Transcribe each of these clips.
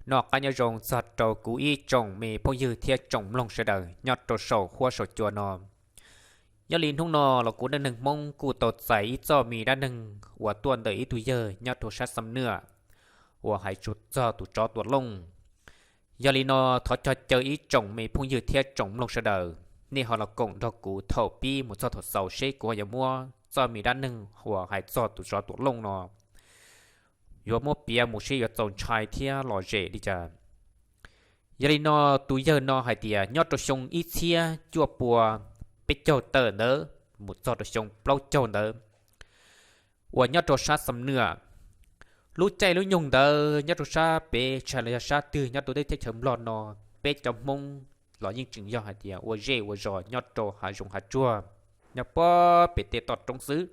Noj qab nyob zoo txog rau kuv ib tsoom me phooj ywg thiab tsoom mloog sawv daws nyob rau saum huab saum cua no. Yog li hnub no los kuv Neej Neeg Hmoob kuj tau txais ib txoj me dab neeg uas tuaj ntawm ib tug yawg nyob rau sab Xam Nuam uas hais txog tus tsov Tuam Looj. Yog li no, thov cog caw ib tsoom me phooj ywg thiab tsoom mloog sawv daws, nej ho los koom nrog kuv thaum pib mus txog thaum xaus seb kuv ho yuav muab txoj me dab neeg uas hais txog tus tsov Tuam Looj no yuav muab piav mus seb yuav txaus ntshai thiab lom zem li cas. Yog li no, tus yawg no hais tias nyob rau xyoo ib txhiab cuaj pua peb caug tawm ntawd mus txog rau xyoo plaub caug ntawd, uas nyob rau sab Xam Nuam, lub caij lub nyoog ntawd nyob rau sab pem tshaj los yog sab twg nyob rau teb chaws Nplog no, peb cov Hmoob los yeej tseem yog hais tias ua zej ua zos nyob rau hav zoov hav tsuag, nyob puag pem tej toj roob xwb.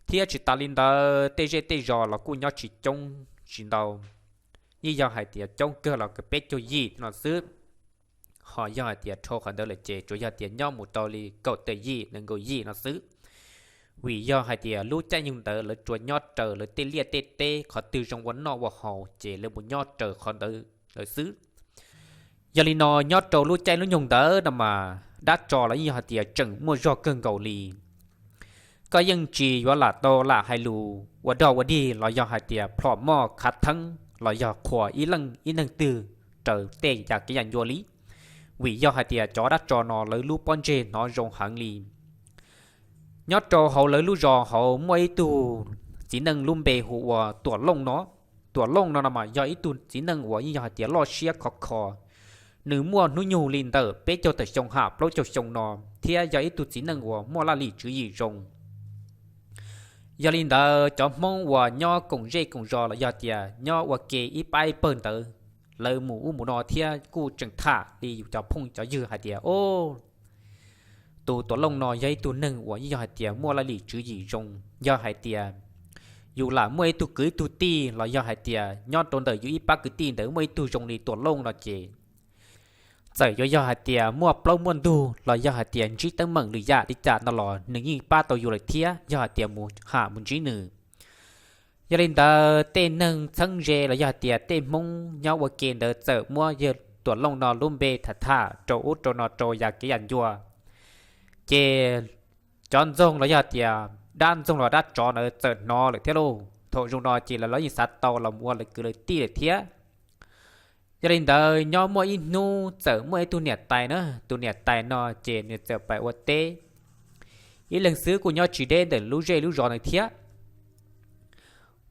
Thiab tsis tas li ntawd, tej zej tej zos los kuj nyob tsis coob tsis ntau, yeej yog hais tias coob kawg los kaum peb caug yim no xwb. Ho yog hais tias dhau qhov ntawd lawm ces tsuas yog tias nyob mus tau li kaum tawm yim nees nkaum yim no xwb. Vim yog hais tias lub caij nyoog ntawd lawv tsuas nyob raws lawv tej liaj tej teb, qhov twg zoo ua noj ua haus ces lawv mus nyob raws qhov ntawd lawm xwb. Yog li no, nyob rau lub caij lub nyoog ntawd no mas dab tsov los yeej yog hais tias tseem muaj zog kawg nkaus li. Koj yeej tsis yuav lam tau lam hais lus ua dog ua dig los yog hais tias plhom moj khav theeb los yog qhuas ib leej ib neeg twg raws tej yam kev yam ncua li, vim yog hais tias cov dab tsov no lawv lub pob ntseg hnov zoo heev li. Nyob rau hauv lawv lub zos hauv muaj ib tug txiv neej lub npe hu ua Tuam Looj no. Tuam Looj no no mas yog ib tug txiv neej uas yeej yog hais tias loj siab khov kho. Nws muaj hnub nyoog li ntawm peb caug tawm xyoo ham plaub caug xyoo no, thiab yog ib tug txiv neej uas muaj laj lim tswv yim zoo. Yog li ntawd, cov Hmoob uas nyob koom zej koom zos los yog tias nyob ua ke ib pab ib pawg ntawd, lawv mus ub mus no thiab kuj tseem tham li yus cov phooj cov ywg hais tias, o, tus Tuam Looj no yog ib tug neeg uas yeej yog hais tias muaj laj lim tswv yim zoo. Yog hais tias yus lam muaj ib tug kwv ib tug tij los yog hais tias nyob rau ntawm yus ib pab kwv tij ntawd muaj ib tug zoo li Tuam Looj no ces txawm yuav yog hais tias muaj plaub muaj ntug los yog hais tias ntsib teeb meem lwm yam li cas no los nws yeej pab tau yus lawm thiab yog hais tias mus ham mus ntsib nws. Yog li ntawd, tej neeg txheeb ze los yog hais tias tej Hmoob nyob ua ke ntawd txawm muab yawg Tuam Looj no lub npe tham tham rau ub rau no rau yam kev yam ncua, ces cov ntxoog los yog tias dab ntxoog los dab tsov ntawd txawm hnov lawm thiab lauj. Thaum zoo no ces lawv los yeej xav tau los ua lawv kwv lawv tij lawm thiab. Yog li ntawd, nyob muaj ib hnub txawm muaj ib tug niam tais na, tus niam tais no ces nws txawm pais ua teb. Ib leeg xwb kuj nyob tsis deb ntawm lub zej lub zos ntawd thiab.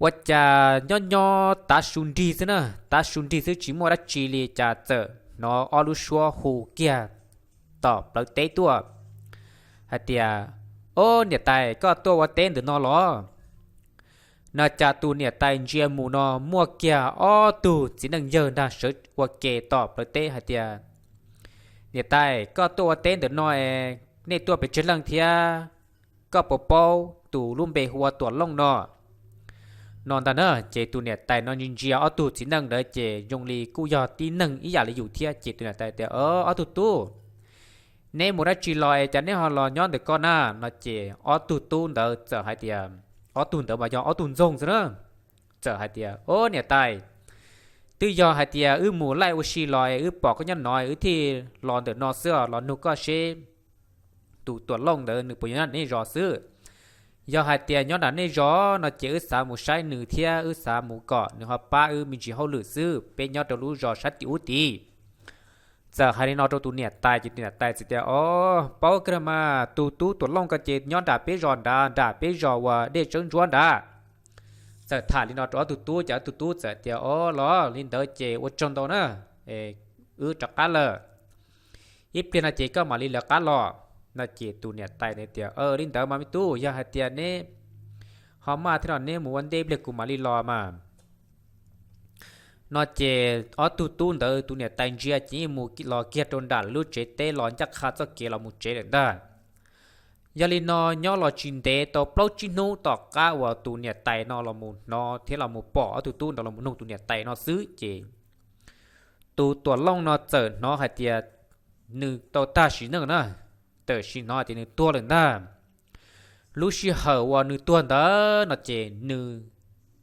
Ua cas nyob nyob tav su nrig xwb na, tav su nrig xwb tsis muaj dab tsi li cas txawm hnov ob lub suab hu kiag tom plawv teb tuaj hais tias, Ob, niam tais, koj tuaj ua teb ntawm no los? No cas tus niam tais ntsia mus no muaj kiag ob tug txiv neej yawg nrog sawv ua ke tom plawv teb hais tias, Niam tais, koj tuaj ua teb ntawm no es nej tuaj pes tsawg leej thiab? Koj puas paub tus lub npe hu ua Tuam Looj no? No ntag na, ces tus niam tais no ntsia ntsia ob tug txiv neej ntawd ces zoo li kuj yog tib neeg ib yam li yus thiab ces tus niam tais tias, Ob tug tub, neb mus dab tsi los es cas neb ho los nyob ntawm ko na? No ces ob tug tub ntawd txawm hais tias, ob tug ntawd mas yog ob tug ntxoog xwb na, txawm hais tias, Ob, niam tais, twb yog hais tias wb mus laij ua si los es wb pom koj nyob no wb thiaj los ntawm no xwb, los nug koj seb tus Tuam Looj ntawd nws puas nyob nram nej zos xwb. Yog hais tias nyob nram nej zos no ces wb xav mus saib nws thiab wb xav mus kom nws ho pab wb me ntsis hauj lwm xwb, peb nyob rau lub zos sab tim ub tid. Txawm hais li no rau tus niam tais ces tus niam tais txawm tias, Ob, paub kawg mas, tus tub Tuam Looj ko ces nyob nram peb zos nrad, nram peb zos uas dej tsawb ntsuab nrad. Txawm tham li no rau ob tug tub ces ob tug tub txawm tias, Ob, los li ntawd ces ua tsaug ntau na, wb rov qab lawm. Ib pliag no ces koj mam li lawv qab los. No ces tus niam tais tias, Li ntawd mas me tub, yog hais tias neb ho maj thiab no neb mus ua ntej ib pliag kuv mam li los mas. No ces ob tug tub ntawd tus niam tais ntsia ces yeej mus los kiag rau nram lub tsev teb los ncaj qha txoj kev los mus tsev lawm ntag. Yog li no nyob los tsis ntev tau plaub tsib hnub tom qab uas tus niam tais no los mus hnov thiab los mus pom ob tug tub ntawd los mus nug tus niam tais no xwb ces tus Tuam Looj no txawm hnov hais tias nws tau tag sim neej na, txawm sim hnov hais tias nws tuag lawm ntag. Lub sij hawm uas nws tuag ntawd no ces nws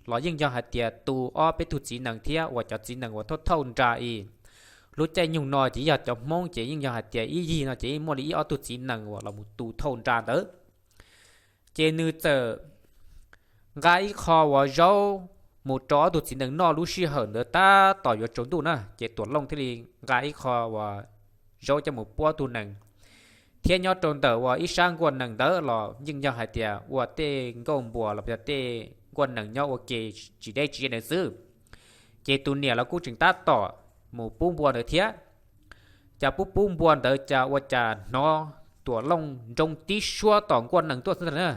los yeej yog hais tias tu ob peb tug txiv nees thiab uas cov txiv nees uas thauj thauj nra i. Lub caij nyoog no ces yog cov Hmoob ces yeej yog hais tias ib yig no ces yeej muaj li ib ob tug txiv nees uas los mus tu thauj nra ntawd. Ces nws txawm nqa ib qho uas zaub mus rau ob tug txiv nees noj lub sij hawm ntawd tab tom yuav tsaus ntuj na, ces Tuam Looj thiaj li nqa ib qho uas zaub coj mus puab tug nees. Thiab nyob rau ntawm uas ib sab nkuaj nees ntawd los yeej yog hais tias ua tej nkauj npuas los yog tej nkuaj nees nyob ua ke tsis deb tsis ze ntawd xwb. Ces tus niam los kuj tseem tab tom mus pub npua ntawd thiab. Cas pub pub npua ntawd cas ua cas hnov Tuam Looj nroo tib suab tom nkuaj nees tuaj xwb ntag na.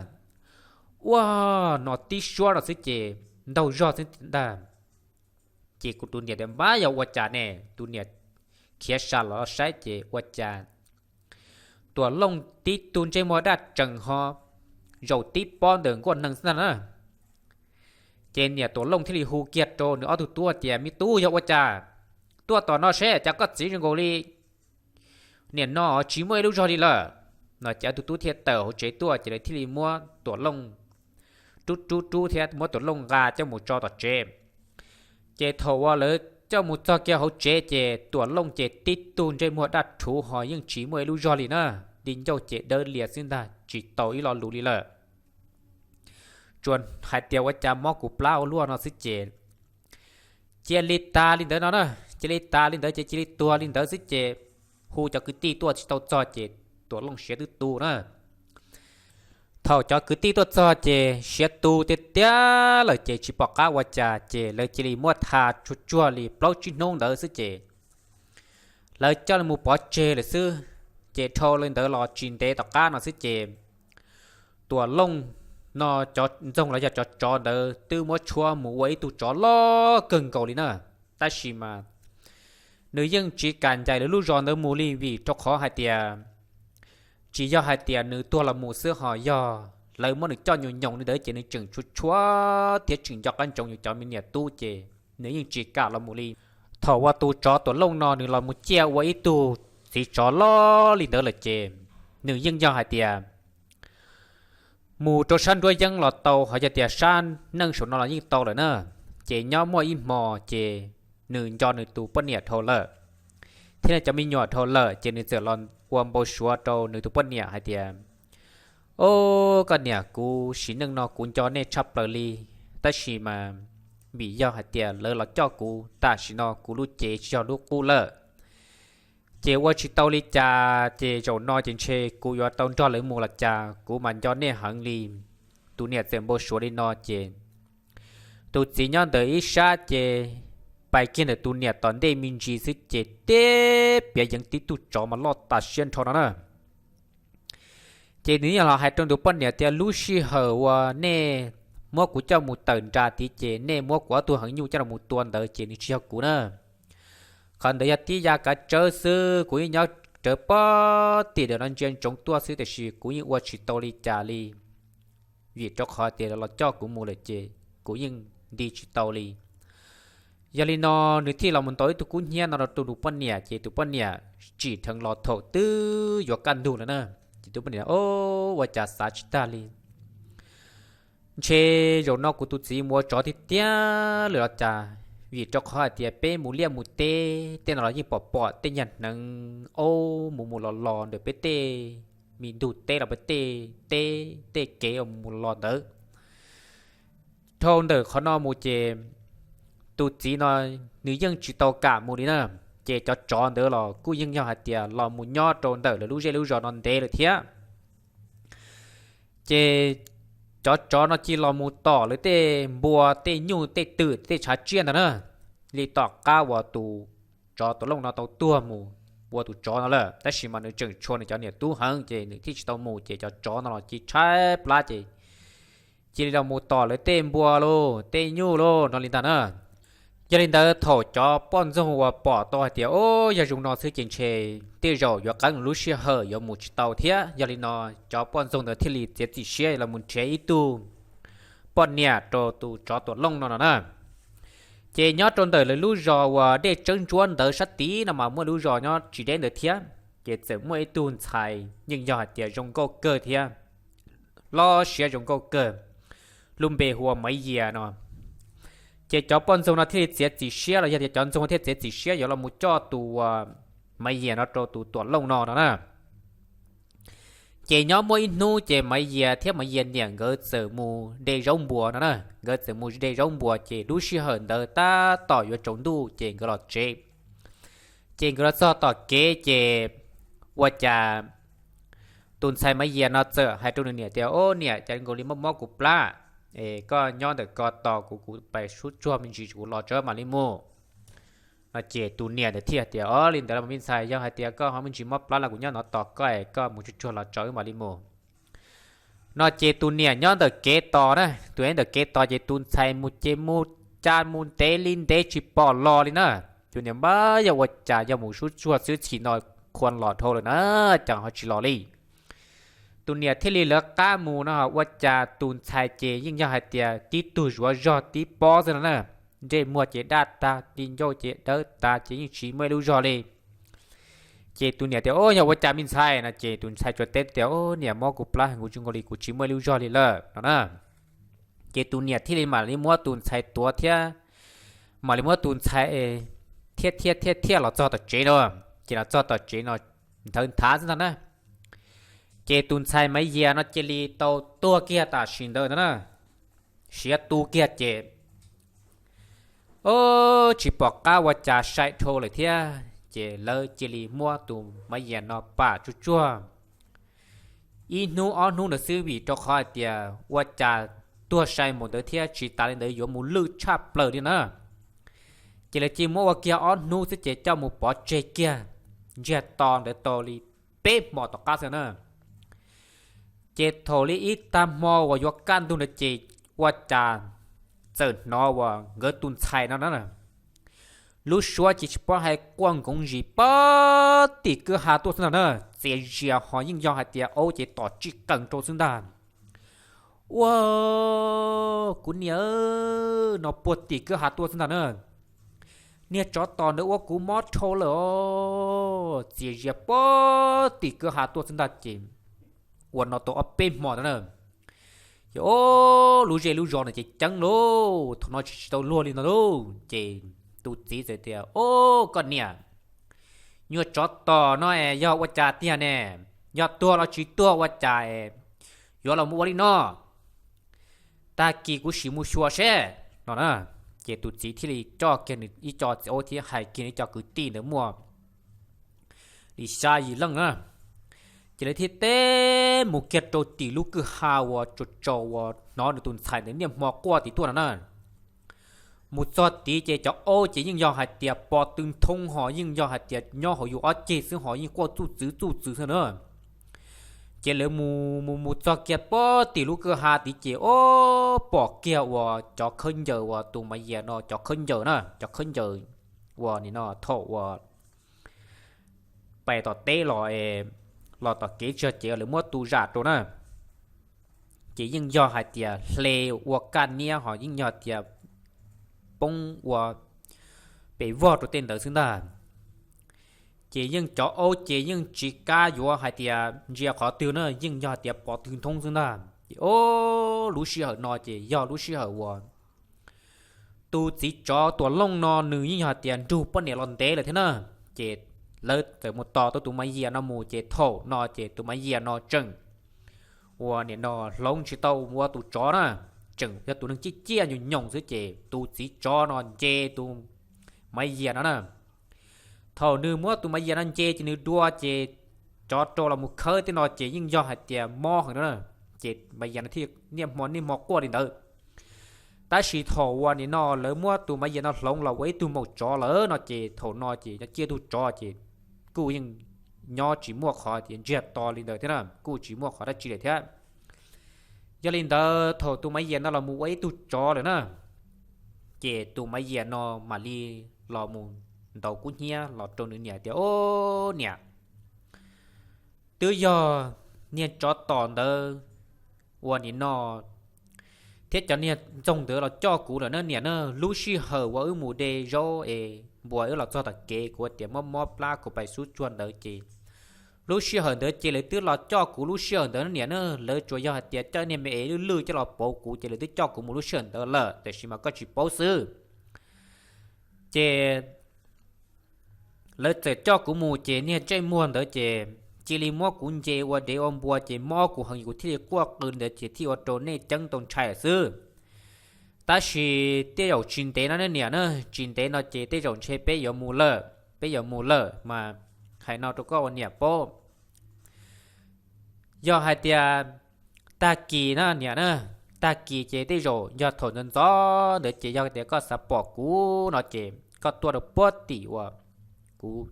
Ua, hnov tib suab no xwb ces ntaug zog xwb ntag. Ces kuv tus niam tias, Npab, yog ua cas ne? Tus niam khiav sa los saib ces ua cas Tuam Looj tib tug ntsej muag daj tsees ho zaum tib pob ntawm nkuaj nees xwb ntag na. Ces niam Tuam Looj thiaj li hu kiag rau nws ob tug tub tias, Me tub, yog ua cas? Tuaj tom no seb, cas koj txiv zoo nkaus li nim no tsis muaj ib lub zog li lawm. No ces ob tug tub thiaj tawm hauv tsev tuaj ces lawv thiaj li muab Tuam Looj rub rub rub thiab muab Tuam Looj nqa coj mus tso tom tsev. Ces thaum uas lawv coj mus txog kiag hauv tsev ces Tuam Looj ces tib tug ntsej muag daj rhuv ho yeej tsis muaj ib lub zog li na, di ncauj ces dawb lias xwb ntag, tsis tau ib lo lus li lawm. Tsuas hais tias ua cas mob kuv plab ua luaj no xwb ces cia li tas li ntawd no na, cia li tas li ntawd ces cia li tuag li ntawd xwb ces hu cov kwv tij tuaj tsis tau txog ces Tuam Looj siav twb tu na. Thaum cov kwv tij tuaj txog ces siav tu tiag tiag lawm ces tsis pom qab ua cas ces lawv cia li muab tha tsuag tsuag li plaub tsib hnub ntawd xwb ces lawv coj li mus pov tseg lawm xwb. Ces dhau li ntawd los tsis ntev tom qab no xwb ces Tuam Looj no cov ntxoog los yog cov tsov ntawd twb muab tshuab mus ua ib tug tsov loj kawg nkaus li na. Tab sis mas nws yeej tsis kam ncaim lawv lub zos ntawd mus li vim rau qhov hais tias tsis yog hais tias nws tuag los mus xwb ho yog lawv muab nws coj nyoos nyoos li ntawd ces nws tseem tshuav tshuav thiab tseem nco qab ntsoov nws cov me niam tub ces nws yeej tsis kam los mus li. Thaum uas tus tsov Tuam Looj no nws los mus ciaj ua ib tug txiv tsov loj li ntawd lawm ces nws yeej yog hais tias mus rau sab nruab yeeb los tau, ho yog tias sab neej saum no los yeej tau lawm na. Ces nyob muaj ib hmo ces nws nco nws tus poj niam dhau lawm, thiab nws cov me nyuam dhau lawm ces nws txawm los ua npau suav rau nws tus poj niam hais tias, O, koj niam, kuv sim neej no kuv nco nej tshaj plaws li, tab sis mas vim yog hais tias lawv los coj kuv, tam sim no kuv lub cev tsis yog lub qub lawm. Ces ua tsis tau li cas ces zaum no ces ntshe kuv yuav tau nrog lawv mus los cas, kuv mas nco nej heev li. Tus niam txawm npau suav li no ces tus txiv nyob ntawm ib sab ces pais kiag ntawm tus niam tom ntej me ntsis xwb ces teb piav yeev tib tug tsov mas loj tas siab nrho no na. Ces nws yeej los hais rau nws tus poj niam tias, Lub sij hawm uas nej muab kuv coj mus tawm nram tid ces nej muab kuv ob tug heev nyuj coj los tua ntawd ces nws tsis yog kuv na. Qhov ntawd yog tib ya kav tsawb xwb, kuv yeej nyob rawv pog tim ntawm no ntsia ntsoov tuaj xwb tiam sis kuv yeej ua tsis tau li cas li, vim rau qhov tias los coj kuv mus lawm ces kuv yeej nti tsis tau li. Yog li no nws thiaj los mus ntaus ib tug kub hnyiab no rau tus poj niam ces tus poj niam tsim dheev los thaum twb yuav kaj ntug lawm na. Ces tus poj niam, O, ua cas xav tsis tag li, ntshe zaum no kuv tus txiv mus ua tsov tiag tiag lawm los cas, vim rau qhov hais tias peb mus liaj mus teb tej no los yeej pom pom tej nyuag hneev aub mus mus los los ntawm peb tej me ntug teb los peb tej teb tej kev uas mus mus los ntawd. Dhau ntawm qhov no mus ces tus txiv no nws yeej tsis tau kam mus li na. Ces cov tsov ntawd los kuj yeej yog hais tias los mus nyob rau ntawm lawv lub zej lub zos no ntev lawm thiab. Ces cov tsov no cia los mus tom lawv tej npua tej nyuj tej twm tej tshav tsiaj ntawd na, li tom qab uas tus tsov Tuam Looj no tau tuag mus ua tus tsov no lawm, tab sis mas nws tseem tshua nws cov niam tub heev ces nws thiaj tsis tau mus, ces cov tsov no los cia tshaib plab ces cia li los mus tom lawv tej npua lauj tej nyuj lauj no li ntag na. Yog li ntawd thaum cov poj ntxoog uas pom tau hais tias, O, yog zoo no xwb ces ntshe tej zaum yuav qeeb lub sij hawm yuav mus tsis tau thiab. Yog li no cov poj ntxoog ntawd thiaj li txiav txim siab los mus nrhiav ib tug poj niam rau tus tsov Tuam Looj no no na. Ces nyob rau ntawm lawv lub zos uas dej tsawb ntsuab ntawd sab tid no mas muaj lub zos nyob tsis deb ntawd thiab, ces txawm muaj ib tug ntxhais yeej yog hais tias zoo nkauj kawg thiab loj siab zoo nkauj kawg, lub npe hu ua Maiv Yias no. Ces cov poj ntxoog no thiaj li txiav txim siab los yog tias cov ntxoog thiaj txiav txim siab yuav los mus coj tus Maiv Yias no rau tus Tuam Looj no no na. Ces nyob muaj ib hnub ces Maiv Yias thiab Maiv Yias niam nkawd txawm mus de zaub npuas no na, nkawd txawm mus de zaub npuas ces lub sij hawm ntawd tab tom yuav tsaus ntuj ces nkawd los tsev. Ces nkawd los txog tom kev ces ua cas tus ntxhais Maiv Yias no txawm hais rau nws niam tias, Au niam, cas nkaus li mob mob kuv plab, es koj nyob ntawm ko tos kuv, kuv pais sub tsuag me ntsis kuv los tso mam li mus. No ces tus niam ntawd thiaj tias, Au li ntawd los me ntxhais, yog hais tias koj ho me ntsis mob plab los kuv nyob no tos koj es koj mus tsuag tsuag los tso mam li mus. No ces tus niam nyob ntawm kev tos na, tus niam ntawm kev tos ces tus ntxhais mus ces mus cas mus ntev li ntev tsis pom los li na. Tus niam npab yog ua cas yog mus sub tsuag xwb txhim no khuav los dhau lawm na, cas ho tsis los li. Tus niam thiaj li lawv qab mus no ua cas tus ntxhais ces yeej yog hais tias tib tug zuav zog tib pob xwb no na, ntsej muag ces daj tag, nti ncauj ces dawb tag ces yeej tsis muaj ib lub zog li. Ces tus niam tias, Au, yog ua cas me ntxhais? No ces tus ntxhais tsuas teb tias, Au niam, mob kuv plab heev, kuv tsis nkaus li, kuv tsis muaj ib lub zog li lawm no na. Ces tus niam thiaj li mam li muab tus ntxhais tuav thiab mam li muab tus ntxhais thiab thiab thiaj thiaj los txog tom tsev no. Ces los txog tom tsev no nthawv nthav xwb ntag na. Ces tus ntxhais Maiv Yias no cia li tau tuag kiag tam sim ntawd ntag na, siav tu kiag ces tsis pom qab ua cas sai dhau lawm thiab ces lawv cia li muab tus Maiv Yias no pam tsuag tsuag ib hnub ob hnub ntawd xwb vim rau qhov hais tias ua cas tuag sai mus ntawd thiab tsis tas li ntawd yuav mus lwj tshaj plaws li na. Ces lawv cia li muab ua kiag ob hnub xwb ces coj mus pov tseg kiag ntsiag to ntawd tau li peb hmo tom qab xwb na. Ces thaum li ib tag hmo uas yuav kaj ntug ntawd ces ua cas txawm hnov uas nkawd tus ntxhais no na, lub suab ces tsis paub hais quaj nkoov zis pov tim kwj ha tuaj xwb ntag na, txias zias ho yeej yog hais tias aub ces tom tsij qees rau xwb ntag. Ua, kuv niam, no puag tim kwj ha tuaj xwb ntag na. Niag tsov tom ntawd ua kuv mob dhau lawm os, txias zias pov tim kwj ha tuaj xwb ntag ces ua no tau ob peb hmo ntag na. Ces o, lub zej lub zos no ces ceeb lauj, thaum no tsis tsis tau luag li no lauj. Ces tus txiv txawm tias, O, koj niam, nyuag tsov tom no es yog ua cas tiag ne? Yog tuag los tsis tuag ua cas es yuav los mus ua li no? Tag kis kuv sim mus xyuas seb no na. Ces tus txiv thiaj li coj kiag nws ib co txiv aub thiab hais kiag nws ib co kwv tij ntawd muaj li xya yim leej na. Ces lawv thiaj teb mus kiag rau tim lub kwj ha uas tsaus tsaus uas hnov nws tus ntxhais ntawd niaj hmo quaj tim tuaj no na. Mus txog tid ces cov aub ces yeej yog hais tias pov tw nthoob ho yeej yog hais tias nyob hauv yus ob ceg xwb ho yeej quaj txuj txwv txuj txwv xwb na. Ces lawv mus mus mus txog kiag pov tim lub kwj ha tid ces o, pom kiag uas cov khaub ncaws uas tus Maiv Yias no cov khaub ncaws na, cov khaub ncaws uas nim no thaum uas pais tom teb los, los tom kev tsis yog ces lawv muab tu zam rau na. Ces yeej yog hais tias hle ua kaj niab ho yeej yog tias poob ua pes vog rau tej ntawd xwb ntag. Ces yeej cov aub ces yeej tsis kam yuav hais tias ntsia qhov twg na, yeej yog hais tias pov tw nthoob xwb ntag. Ces o, lub sij hawm no ces yog lub sij hawm uas tus txiv tsov Tuam Looj no nws yeej yog hais tias nrug poj niam los ntev lawm thiab na. Ces lawv txawm mus tos tau tus Maiv Yias no mus ces thaum no ces tus Maiv Yias no tseem uas nim no hloov tsis tau ua tus tsov na, tseem yog tus neeg ciaj ciaj nyoos nyoos xwb ces tus txiv tsov no nce tus Maiv Yias no na. Thaum nws muab tus Maiv Yias no nce ces nws dua ces tsov rau los mus khawb tej no ces yeej yog hais tias mob heev no na. Ces Maiv Yias no thiaj niaj hmo niaj hmo quaj li ntawd. Tab sis thaum uas nim no lawv muab tus Maiv Yias no hloov los ua ib tug maum tsov lawm no ces thaum no ces nyob ciaj tug tsov ces kuj yeej nyob tsis muaj qhov tias ntsiag to li ntawd thiab na, kuj tsis muaj qhov dab tsi lawm thiab. Yog li ntawd thaum tus Maiv Yias no los mus ua ib tug tsov lawm na, ces tus Maiv Yias no mam li los mus ntaus kub hnyiab los rau nws niam tias, O niam, twb yog niag tsov tom ntawd uas nim no thiab cov niag ntxoog ntawd los coj kuv lawm na niam na. Lub sij hawm uas wb mus de zaub es npuas wb los txog tom kev kuv tias mob mob plab kuv pais sub tsuag ntawd ces lub sij hawm ntawd ces lawv twb los coj kuv lub sij hawm ntawd niam na. Lawv tsuas yog hais tias coj niag me es lwj lwj coj los pauv kuv ces lawv twb coj kuv mus lub sij hawm ntawd lawm, tiam sis mas koj tsis paub xwb. Ces lawv txawm coj kuv mus ces niag ntsej muag ntawd ces cia li muab kuv nce ua dev ua npua ces mob kuv heev, kuv thiaj li quaj qw ntawd ces thiaj ua rau nej ceeb tau ntshai lawm xwb. Tab sis tej zaum tsis ntev no ne niam na, tsis ntev no ces tej zaum ntshe peb yuav mus lawm, peb yuav mus lawm mas hais no rau koj ua niam paub. Yog hais tias tag kis na niam na, tag kis ces tej zaum yog thaum ntxov ntxov ntawd ces yog tias koj xav pom kuv no ces koj tuaj rau puag tim uas kuv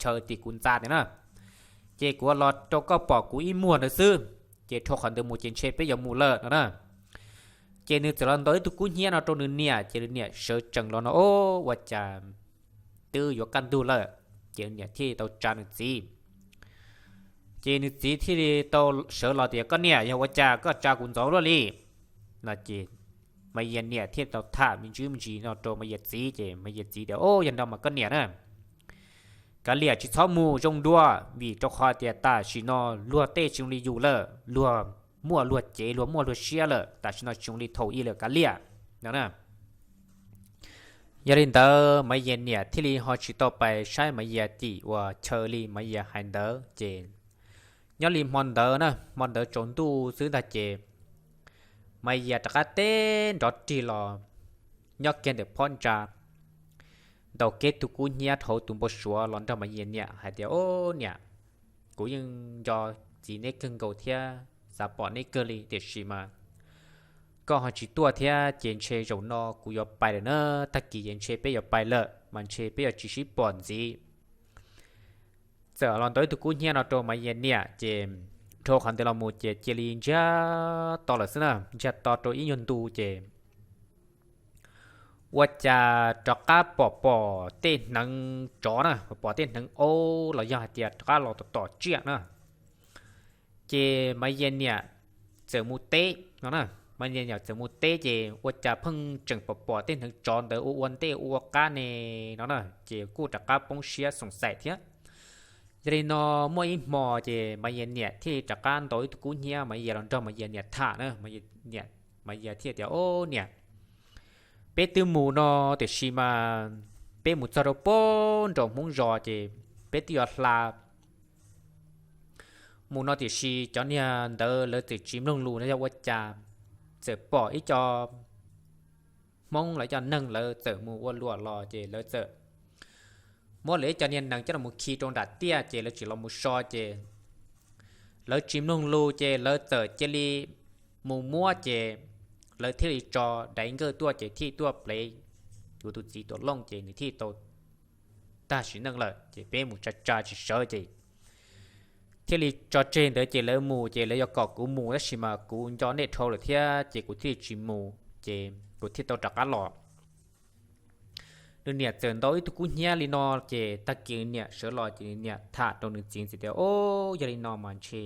chaw tim kuv ntxa tias na, ces kuv los rau koj pom kuv ib muag ntawd xwb, ces dhau qhov ntawd mus ces ntshe peb yuav mus lawm no na. Ces nws txawm los ntaus ib tug kub hnyiab no rau nws niam ces nws niam sawv tsees los no, o, ua cas twb yuav kaj ntug lawm, ces nws niam thiaj tau tsa nws txiv. Ces nws txiv thiaj li tau sawv los tias, koj niam, yog ua cas koj tsa kuv ntxov luaj li no ces Maiv Yias niam thiaj tau tham me ntsis me ntsis no rau Maiv Yias txiv ces Maiv Yias txiv tias, o, yog no mas koj niam na, kav liam tsis txhob mus zoo dua, vim rau qhov tias tam sim no luag tej tsis zoo li yus lawm, luag muaj luag cev, luag muaj luag siab lawm, tam sim no tsis zoo li thaum ub lawm kav liam no na. Yog li ntawd Maiv Yias niam thiaj li ho tsis tau pais saib Maiv Yias tim uas chaw li Maiv Yias hais ntawd ces nyob li hmo ntawd na, hmo ntawd tsaus ntuj xwb ntag ces Maiv Yias rov qab teb nrov rig los nyob kiag ntawm phab ntsa, ntaus kiag tug kub hnyiab dhau tus npau suav los nrog Maiv Yias niam hais tias, o, niam, kuv yeej nco txiv neb kawg nkaus thiab xav pom neb kawg li, tiam sis mas koj ho tsis tuaj thiab ces ntshe zaum no kuv yuav pais lawm na, tag kis ces ntshe peb yuav pais lawm mas ntshe peb yuav tsis sib pom ntxiv. Txawm los ntaus ib tug kub hnyiab no rau Maiv Yias niam ces dhau qhov ntawd los mus ces cia li ntsiag to lawm xwb na, ntsiag to rau ib nyuag ntu ces ua cas rov qab pom pom tej hneev tsov na, pom tej hneev aub los yog hais tias rov qab los tom tom tsiaj na. Ces Maiv Yias niam txawm mus teb no na, Maiv Yias niam txawm mus teb ces ua cas pheej tseem pom pom tej hneev tsov ntawd ua ua ntej ua ua qab ne no na, ces kuj rov qab poob siab xoom xaim thiab. Yog li no muaj ib hmo ces Maiv Yias niam thiaj li rov qab ntaus ib tug kub hnyiab, Maiv Yias los nrog Maiv Yias niam tham na, Maiv Yias thiaj tias, o, niam, peb twb mus no, tiam sis mas peb mus txog rau puag nraum Hmoob zos ces peb twb yuav hla mus no, tiam sis cov niag ntawd lawv txawm tsis mloog lus no yog ua cas, txawm pom ib co Hmoob lawv cov neeg lawv txawm mus ua luam los ces lawv txawm muab lawv ib co niag nees coj los mus khi rau nram tiaj ces lawv tsis los mus so ces lawv tsis mloog lus ces lawv txawm cia li mus muab ces lawv thiaj li tso daiv nkawj tuaj ces thiaj tuaj plev kuv tus txiv Tuam Looj ces nws thiaj tau tag sim neej lawm ces peb mus tsa tsa tsis sawv ces thiaj li tso tseg ntawd ces lawv mus ces lawv yuav kom kuv mus tab sis mas kuv nco nej dhau lawm thiab ces kuv thiaj li tsis mus ces kuv thiaj tau rov qab los. Nws niam txawm ntaus ib tug kub hnyiab li no ces tag kis niam sawv los ces niam tham rau nws txiv ntxiv tias, o, yog li no mas ntshe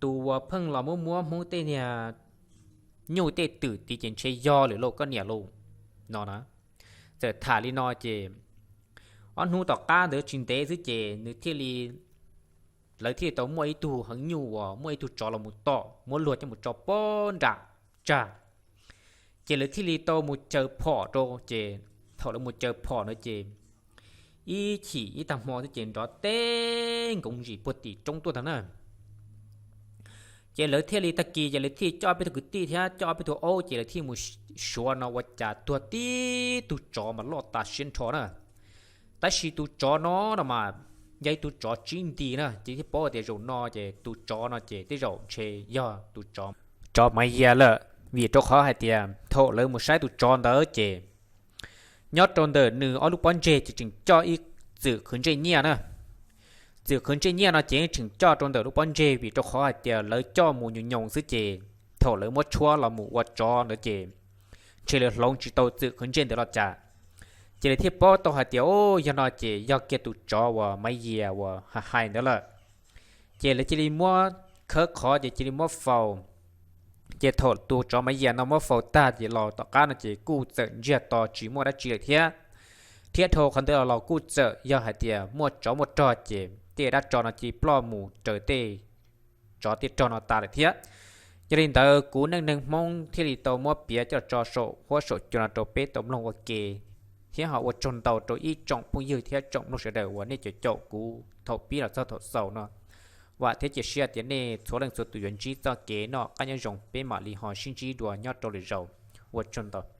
tus uas pheej los muab muab Hmoob tej niag nyuj tej twm tid ces ntshe yog lawm lauj koj niam lauj no na. Txawm tham li no ces ob hnub tom qab ntawd tsis ntev xwb ces nws thiaj li, lawv thiaj li tau muaj ib tug heev nyuj uas muaj ib tug tsov los mus tom muab luag coj mus tso puag nram tsag. Ces lawv thiaj li tau mus caws phom rau ces thaum lawv mus caws phom na ces ib chim ib tag hmo xwb ces nrov teb nkoov ntsim puag tim roob tuaj ntag na. Ces lawv thiaj li tag kis ces lawv thiaj coj peb tug kwv tij thiab coj peb tug aub ces lawv thiaj mus suav no ua cas tuag tib tug tsov mas loj tas siab nrho na. Tab sis tus tsov no no mas yog ib tug tsov tsib nti na ces thiaj paub tias zaum no ces tus tsov no ces tej zaum ntshe yog tus tsov, tsov Maiv Yias lawm vim rau qhov hais tias thaum lawv mus saib tus tsov ntawd ces nyob rau ntawm nws ob lub pob ntseg ces tseem coj ib txwm qhwv ntsej nyiaj na. Txwm qhwv ntsej nyiaj no ces tseem coj rau ntawm lub pob ntseg vim rau qhov hais tias lawv coj mus nyoos nyoos xwb ces thaum lawv muab tshuab los mus ua tsov ntawd ces ntshe lawv hloov tsis tau txwm qhwv ntsej ntawd los cas. Ces lawv thiaj paub tau hais tias, o, yog no ces yog kiag tus tsov uas Maiv Yias uas hais hais ntawd lawm. Ces lawv cia li muab khawb qhov ces cia li muab faus. Ces thaum tus tsov Maiv Yias no muab faus tag ces los tom qab no ces kuj txawm ntsiag to tsis muaj dab tsi lawm thiab. Thiab dhau qhov ntawd los los kuj txawm yog hais tias muaj tsov muaj rog ces tej dab tsov no cia li ploj mus raws tej tsov tej rog no tas lawm thiab. Yog li ntawd kuv Neej Neeg Hmoob thiaj li tau muab piav coj tso saum huab saum cua no rau peb tau mloog ua ke, thiab ho ua tsaug ntau rau ib tsoom phooj ywg thiab tsoom mloog sawv daws uas nej caum caum kuv thaum pib los txog thaum xaus no. Vam thiab cia siab tias nej txhua leej txhua tus yuav ntsib txoj kev noj qab nyob zoo, peb mam li ho sib ntsib dua nyob rau lwm zaus. Ua tsaug ntau.